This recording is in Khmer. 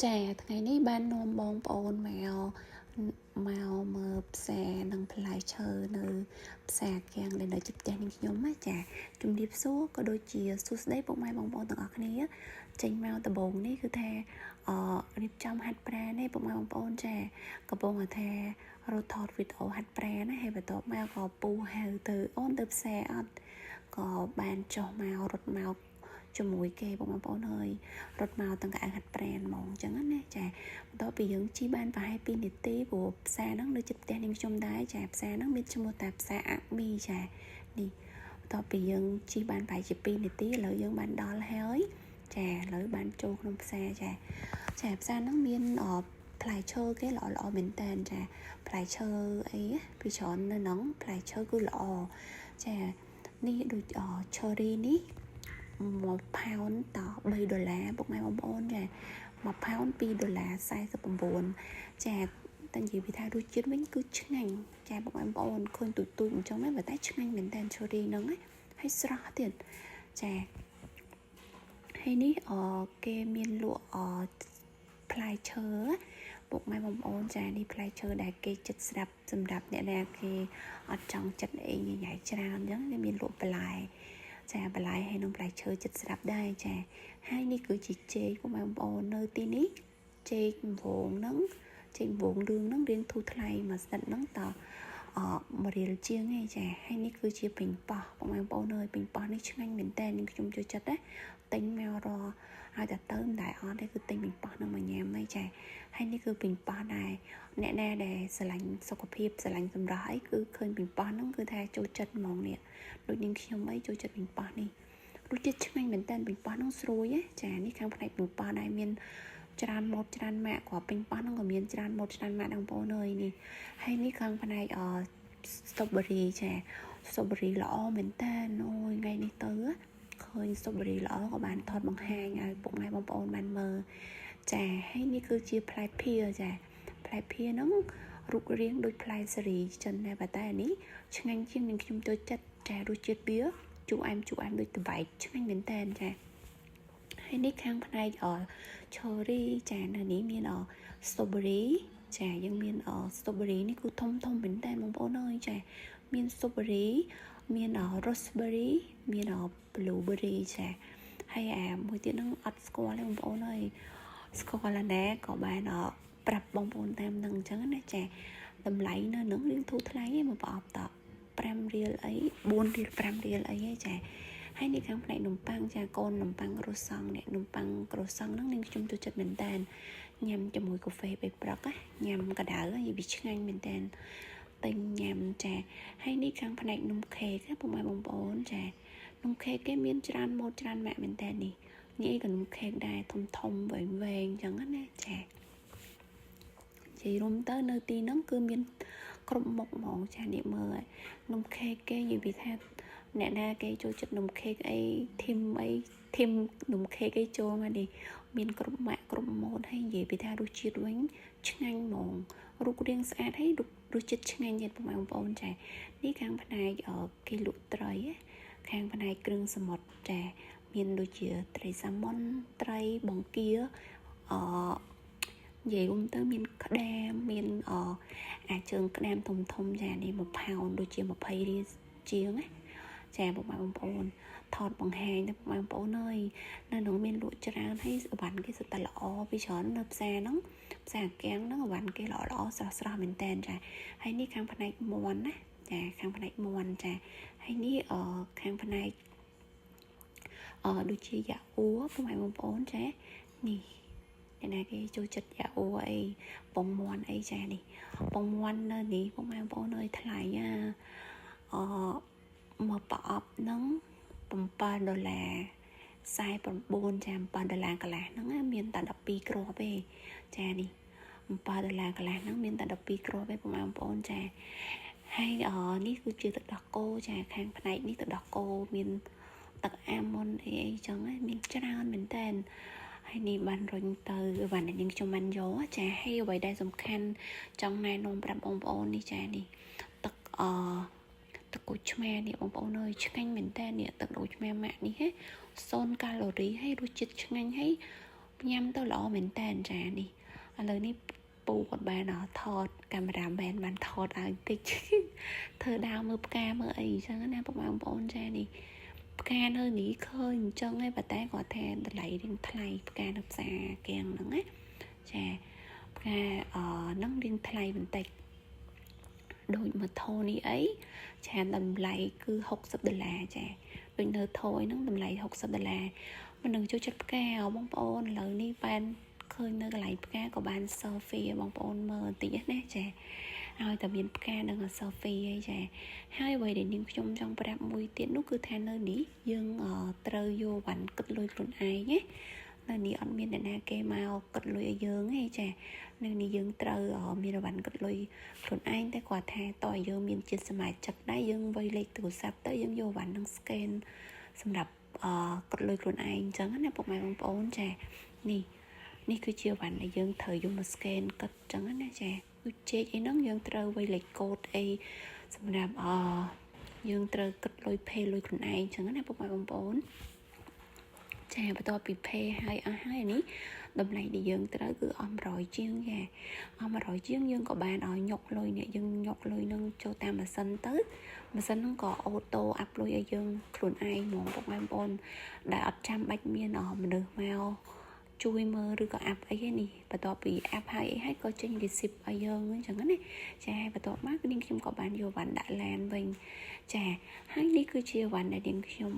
ចាថ្ងៃនេះបាននាំបងប្អូនមកមើលផ្សារនិងផ្លែឈើនៅផ្សារគាំងដែលនៅជិតផ្ទះនាងខ្ញុំណាចាជំរាបសួរក៏ដូចជាសួស្តីពុកម៉ែបងប្អូនទាំងអស់គ្នាចេញមកដំបូងនេះគឺថារៀបចំហាត់ប្រាណនេះពុកម៉ែបងប្អូនចាកំពុងតែថារត់ថតវីដេអូហាត់ប្រាណណាហើយបន្ទាប់មកក៏ពូហៅទៅអូនទៅផ្សារអត់ក៏បានចុះមករត់មកជាមួយគេបងប្អូនអើយរត់មកទាំងកៅអៅហាត់ប្រាណហ្មងអញ្ចឹងណាចាបន្ទាប់ពីយើងជិះបានប្រហែល2នាទីព្រោះផ្សារហ្នឹងនៅជិតផ្ទះនាងខ្ញុំដែរចាផ្សារហ្នឹងមានឈ្មោះថាផ្សារអាមីចានេះបន្ទាប់ពីយើងជិះបានប្រហែលជា2នាទីឥឡូវយើងបានដល់ហើយចាឥឡូវបានចូលក្នុងផ្សារចាចាផ្សារហ្នឹងមានផ្លែឈើគេល្អល្អមែនតើចាផ្លែឈើអីពីច្រើននៅហ្នឹងផ្លែឈើគឺល្អចានេះដូច cherry នេះ1ផោនត3ដុល្លារពុកម៉ែបងប្អូនចា1ផោន2ដុល្លារ49ចាតែនិយាយពីថារសជាតិវិញគឺឆ្ងាញ់ចាពុកម៉ែបងប្អូនឃើញទូចទូចអញ្ចឹងមែនតែឆ្ងាញ់មែនតើ cherry ហ្នឹងហើយស្រស់ទៀតចាហើយនេះអគេមានលក់អផ្លែឈើពុកម៉ែបងប្អូនចានេះផ្លែឈើដែលគេចិត្តស្រាប់សម្រាប់អ្នកណាគេអត់ចង់ចិត្តអីញ៉ៃច្រើនអញ្ចឹងគេមានលក់បន្លែចាបន្លែហើយនឹងផ្លែឈើចិត្តស្រាប់ដែរចាហើយនេះគឺជាចេកពុកម៉ែបងប្អូននៅទីនេះចេកវងហ្នឹងចេកវងរឿងហ្នឹងរៀងធូរថ្លៃមួយស្និតហ្នឹងតអ1រៀលជាងឯងចាហើយនេះគឺជាប៉េងប៉ោះពុកម៉ែបងប្អូនអើយប៉េងប៉ោះនេះឆ្ងាញ់មែនតើនឹងខ្ញុំចូលចិត្តណាទិញមករឲ្យតែទៅមិនដែលអត់ទេគឺទិញប៉េងប៉ោះនឹងមកញ៉ាំហើយចាហើយនេះគឺប៉េងប៉ោះដែរអ្នកណាដែលស្រឡាញ់សុខភាពស្រឡាញ់សម្រស់អីគឺឃើញប៉េងប៉ោះហ្នឹងគឺថាចូលចិត្តហ្មងនេះដូចនាងខ្ញុំអីចូលចិត្តប៉េងប៉ោះនេះរសជាតិឆ្ងាញ់មែនតើប៉េងប៉ោះហ្នឹងស្រួយចានេះខាងផ្នែកប៉េងប៉ោះដែរមានច្រើនម៉ូតច្រើនម៉ាកគ្រាប់ប៉េងប៉ោះហ្នឹងក៏មានច្រើនម៉ូតច្រើនម៉ាកដែរបងប្អូនអើយនេះហើយនេះខាងផ្នែកអ strawberry ចា strawberry ល្អមែនតើអូយថ្ងៃនេះទៅឃើញ strawberry ល្អក៏បានថតបង្ហាញឲ្យពុកម៉ែបងប្អូនបានមើលចាហើយនេះគឺជាផ្លែភាចាផ្លែភាហ្នឹងរូបរាងដូចផ្លែសេរីចិនដែរប៉ុន្តែនេះឆ្ងាញ់ជាងនឹងខ្ញុំចូលចិត្តចារសជាតិវាជូរអែមជូរអែមដូចតបែកឆ្ងាញ់មែនតើចាហើយនេះខាងផ្នែកអ cherry ចានៅនេះមានអ strawberry ចាយើងមានអ strawberry នេះគឺធំធំមែនតើបងប្អូនអើយចាមាន strawberry មាន raspberry មាន blueberry ចាហើយអាមួយទៀតហ្នឹងអត់ស្គាល់ទេបងប្អូនអើយស្គាល់ណាក៏បានប្រាប់បងប្អូនតាមនឹងអញ្ចឹងណាចាតម្លៃនៅនឹងរៀងធូរថ្លៃឯងមកប្រអប់ត5រៀលអី4រៀល5រៀលអីឯងចាហើយនេះខាងផ្នែកនំប៉័ងចាកូននំប៉័ងក្រូសង់នេះនំប៉័ងក្រូសង់ហ្នឹងនាងខ្ញុំចូលចិត្តមែនតើញ៉ាំជាមួយកាហ្វេពេលព្រឹកញ៉ាំកដៅវាឆ្ងាញ់មែនតើទិញញ៉ាំចាហើយនេះខាងផ្នែកនំខេកពុកម៉ែបងប្អូនចានំខេកគេមានច្រើនម៉ូតច្រើនម៉ាកមែនតើនេះនេះក៏នំខេកដែរធំធំវែងវែងអញ្ចឹងណាចានិយាយរួមទៅនៅទីហ្នឹងគឺមានគ្រប់មុខហ្មងចានេះមើលនំខេកគេនិយាយពីថាអ្នកណាគេចូលចិត្តនំខេកអីធីមអីធីមនំខេកអីចូលមកនេះមានគ្រប់ម៉ាកគ្រប់ម៉ូតហើយនិយាយពីថារសជាតិវិញឆ្ងាញ់ហ្មងរូបរាងស្អាតហើយរសជាតិឆ្ងាញ់ទៀតបងប្អូនចានេះខាងផ្នែកគេលក់ត្រីខាងផ្នែកគ្រឿងសមុទ្រចាមានដូចជាត្រីសាម៉ុនត្រីបង្គាអនិយាយរួមទៅមានក្តាមមានអអាចជើងក្តាមធំធំចានេះ1ផោនដូចជា20រៀលជាងណាចាបងប្អូនថតបង្ហាញទៅបងប្អូនអើយនៅនោះមានលក់ច្រើនហើយអវ៉ាន់គេសុទ្ធតែល្អពីច្រើននៅផ្សារហ្នឹងផ្សារអាកាំងហ្នឹងអវ៉ាន់គេល្អល្អស្រស់ស្រស់មែនតើចាហើយនេះខាងផ្នែកមន់ណាចាខាងផ្នែកមន់ចាហើយនេះអខាងផ្នែកអដូចជាយ៉ាអ៊ូបងប្អូនចានេះអ្នកណាគេចូលចិត្តយ៉ាអ៊ូអីពងមន់អីចានេះពងមន់នៅនេះបងប្អូនអើយថ្លៃអាអមកប្រអប់ហ្នឹង7ដុល្លារ49ចា7ដុល្លារកន្លះហ្នឹងមានតែ12គ្រាប់ទេចានេះ7ដុល្លារកន្លះហ្នឹងមានតែ12គ្រាប់ទេបងប្អូនចាហើយអនេះគឺជាទឹកដោះគោចាខាងផ្នែកនេះទឹកដោះគោមានទឹកអាម៉ុនអីអីចឹងមានច្រើនមែនតើហើយនេះបានរុញទៅបាននាងខ្ញុំបានយកចាហើយអ្វីដែលសំខាន់ចង់ណែនាំប្រាប់បងប្អូននេះចានេះទឹកអទឹកក្រូចឆ្មានេះបងប្អូនអើយឆ្ងាញ់មែនតើនេះទឹកក្រូចឆ្មាម៉ាក់នេះហ៎0កាឡូរីហើយរសជាតិឆ្ងាញ់ហើយ ញ៉ាំទៅល្អមែនតើចានេះឥឡូវនេះពូគាត់បានថតកាមេរ៉ាមែនបានថតឲ្យតិចធ្វើដើមមើលផ្កាមើលអីអញ្ចឹងណាបងប្អូនចានេះផ្កានៅនេះឃើញអញ្ចឹងឯងប៉ុន្តែគាត់ថាតម្លៃរៀងថ្លៃផ្កានៅផ្សារគៀងហ្នឹងណាចាផ្កាអហ្នឹងរៀងថ្លៃបន្តិចដូចមកថូនេះអីចាតម្លៃគឺ60ដុល្លារចាដូចនៅថូអីហ្នឹងតម្លៃ60ដុល្លារមិននឹងចូលចិត្តផ្កាបងប្អូនឥឡូវនេះបានឃើញនៅកន្លែងផ្កាក៏បាន selfie បងប្អូនមើលបន្តិចណាចាឲ្យតែមានផ្កានិង selfie អីចាហើយអ្វីដែលនាងខ្ញុំចង់ប្រាប់មួយទៀតនោះគឺថានៅនេះយើងត្រូវយកវ៉ាន់គិតលុយខ្លួនឯងណានៅនេះអត់មានអ្នកណាគេមកគិតលុយឲ្យយើងទេចានៅនេះយើងត្រូវមានវ៉ាន់គិតលុយខ្លួនឯងតែគាត់ថាតើយើងមានជាសមាជិកដែរយើងវាយលេខទូរស័ព្ទទៅយើងយកវ៉ាន់នឹង scan សម្រាប់អឺគិតលុយខ្លួនឯងអញ្ចឹងណាពុកម៉ែបងប្អូនចានេះនេះគឺជាវ៉ាន់ដែលយើងត្រូវយកមក scan គិតអញ្ចឹងណាចាដូចចេកអីហ្នឹងយើងត្រូវវាយលេខកូដអីសម្រាប់អយើងត្រូវគិតលុយ pay លុយខ្លួនឯងអញ្ចឹងណាពុកម៉ែបងប្អូនចាបន្ទាប់ពី pay ហើយអស់ហើយនេះតម្លៃដែលយើងត្រូវគឺអស់100ជាងចាអស់100ជាងយើងក៏បានឲ្យញុកលុយនេះយើងញុកលុយនឹងចូលតាមម៉ាស៊ីនទៅម៉ាស៊ីនហ្នឹងក៏auto អាប់លុយឲ្យយើងខ្លួនឯងហ្មងពុកម៉ែបងប្អូនដែលអត់ចាំបាច់មានមនុស្សមកជួយមើលឬក៏អាប់អីនេះបន្ទាប់ពីអាប់ហើយអីហើយក៏ចេញ receipt ឲ្យយើងអញ្ចឹងណាចាបន្ទាប់មកនាងខ្ញុំក៏បានយកវ៉ាន់ដាក់ឡានវិញចាហើយនេះគឺជាវ៉ាន់ដែលនាងខ្ញុំ